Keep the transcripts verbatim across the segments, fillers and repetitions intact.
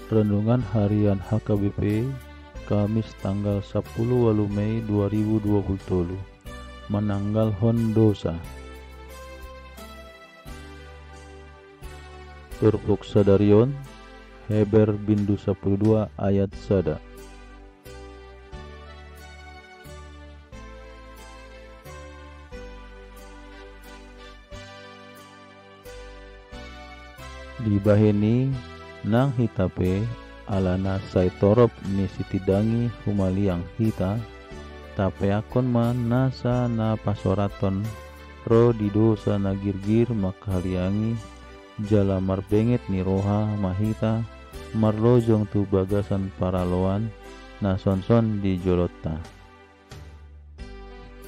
Renungan Harian H K B P, Kamis tanggal sampulu ualu Mei dua ribu dua pulu tolu. Mananggalhon dosa. Turpuk sadarion, Heber bindu sampulu dua ayat sada. Dibahen i, nang hita pe, alana sai torop ni sitindangi humaliang hita, tapeakkon ma nasa na pasorathon ro di dosa na girgir manghaliangi, jala marbenget ni roha ma hita marlojong tu bagasan paraloan na songon di jolonta.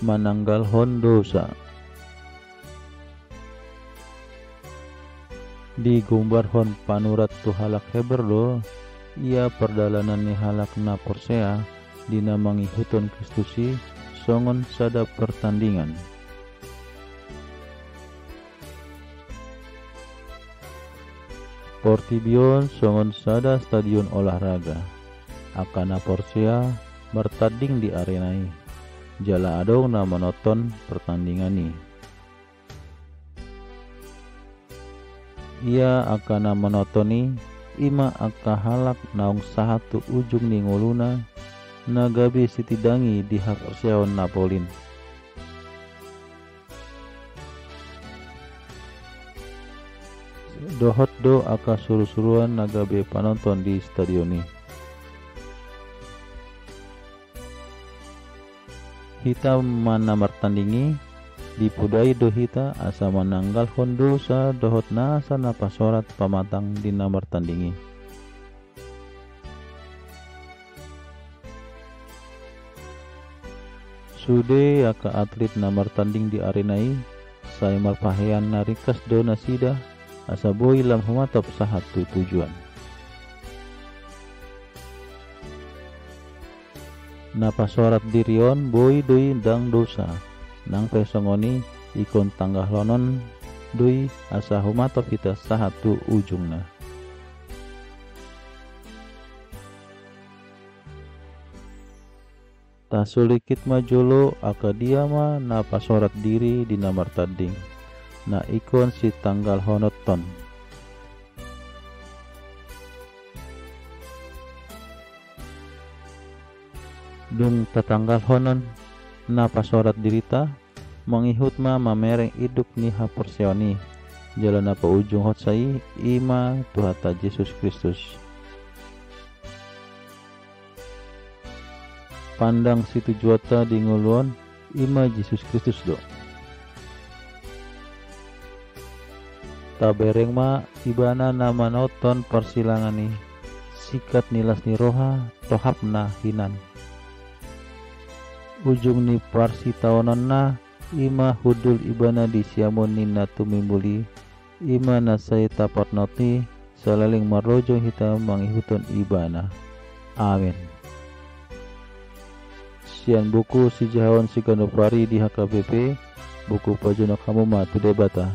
Mananggalhon dosa. Digombarhon panurat tu halak Heber do ia pardalanan ni halak na porsea di na mangihuthon Kristus i songon sada partandingan. Portibi on songon sada stadion olahraga. Angka na porsea martanding di arena i, jala adong na manonton partandingan i. Ia angka na manonton i, i ma angka halak naung sahat tu ujung ni ngoluna, na gabe sitindangi di haporseaon na polin. Dohot do angka surusuruan na gabe panonton di stadion i. Hita ma na martanding i, dipodai do hita asa mananggalhon dosa dohot nasa na pasorat pamatang di na martanding i. Sude angka atlit na martanding di arena i, sai marpahean na ringkas do nasida, asa boi lam humatop sahat tu tujuan. Na pasorat diri on boi do i ndang dosa, nang pe songon i ingkon tanggalhonon do i asa humatop hita sahat tu ujungna. Tasulingkit ma jolo angka dia ma na pasorat diri di na martanding, na ingkon sitanggalhononton. Dung tatanggalhonon na pasorat dirita, mangihut ma mamereng induk ni haporseaon i, jala na paujunghonsa i, i ma Tuhanta Jesus Kristus. Pandang situjuanta di ngolu on, i ma Jesus Kristus do. Tabereng ma Ibana na manonton parsilangan i, singkat ni las ni roha, tohapna hinan. Ujung ni parsitaononna, i ma hundul Ibana di siamun ni na tumimbul i, i ma na sai taparnot i, saleleng marlojong hita mangihuthon Ibana. Amen. Sian buku sijahaon siganup ari di H K B P, buku Pajonok Hamu Ma tu Debata.